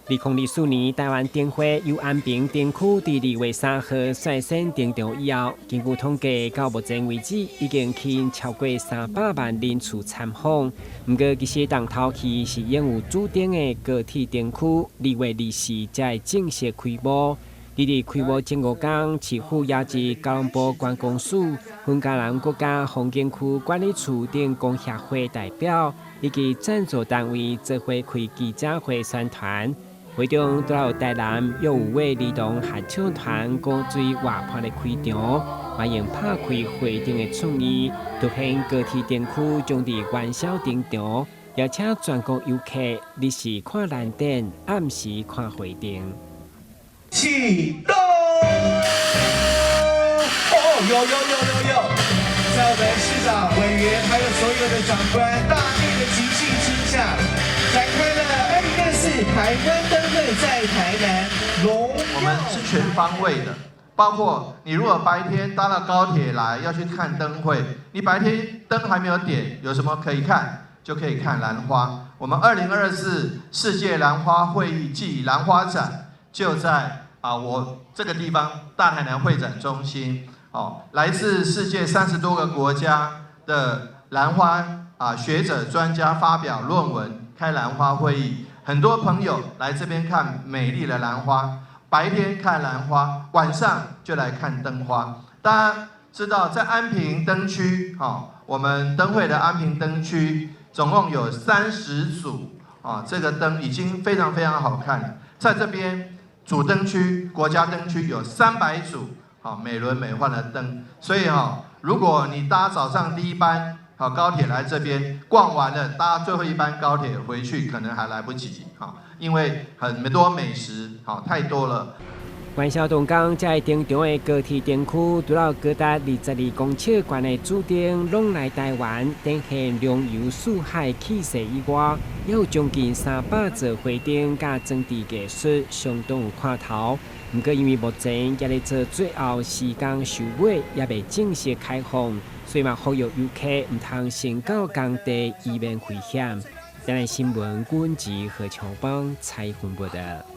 2024年台灣燈會由安平燈區佇2月3號率先登場以後，根據統計，到目前為止已經吸引超過300萬人次參訪。毋過，其實重頭戲是擁有主燈的高鐵燈區，2月24才會正式開幕。佇咧開幕前5工，市府邀集交通部觀光署、雲嘉南國家風景區管理處等工協會代表，以及贊助單位做伙開記者會宣傳。會中除了有台南幼幼兒童合唱團古錐活潑的開場，嘛用拍開會燈的創意，凸顯高鐵燈區將佇元宵登場，邀請全國遊客日時看藍點，暗時看花燈。啟動！哦，有有有有有，在我們市長委員還有所有的長官大力的集氣之下，展開了2024台灣燈會在台南榮耀。我們是全方位的，包括你如果白天搭了高鐵來要去看燈會，你白天燈還沒有點，有什麼可以看？就可以看蘭花。我們2024世界蘭花會議暨蘭花展就在我這個地方大台南會展中心。哦，來自世界30多個國家的蘭花學者專家發表論文，開蘭花會議，很多朋友來這邊看美麗的蘭花，白天看蘭花，晚上就來看燈花。大家知道，在安平燈區，我們燈會的安平燈區總共有30組啊，這個燈已經非常非常好看。在這邊主燈區、國家燈區有300組，好美輪美奐的燈。所以哈，如果你搭早上第一班好高鐵來這邊逛完了，搭最後一班高鐵回去可能還來不及，哈，因為很多美食，好太多了。元宵當工才會登場的高鐵燈區，除了高達22公尺懸的主燈攏來台灣，展現龍遊四海氣勢以外，也有將近300座花燈佮裝置藝術，相當有看頭。毋過因為目前猶咧做最後時工收尾，猶未正式開放，所以嘛呼籲遊客毋通先到工地，以免危險。台南新聞，阮志何長邦採訪報道。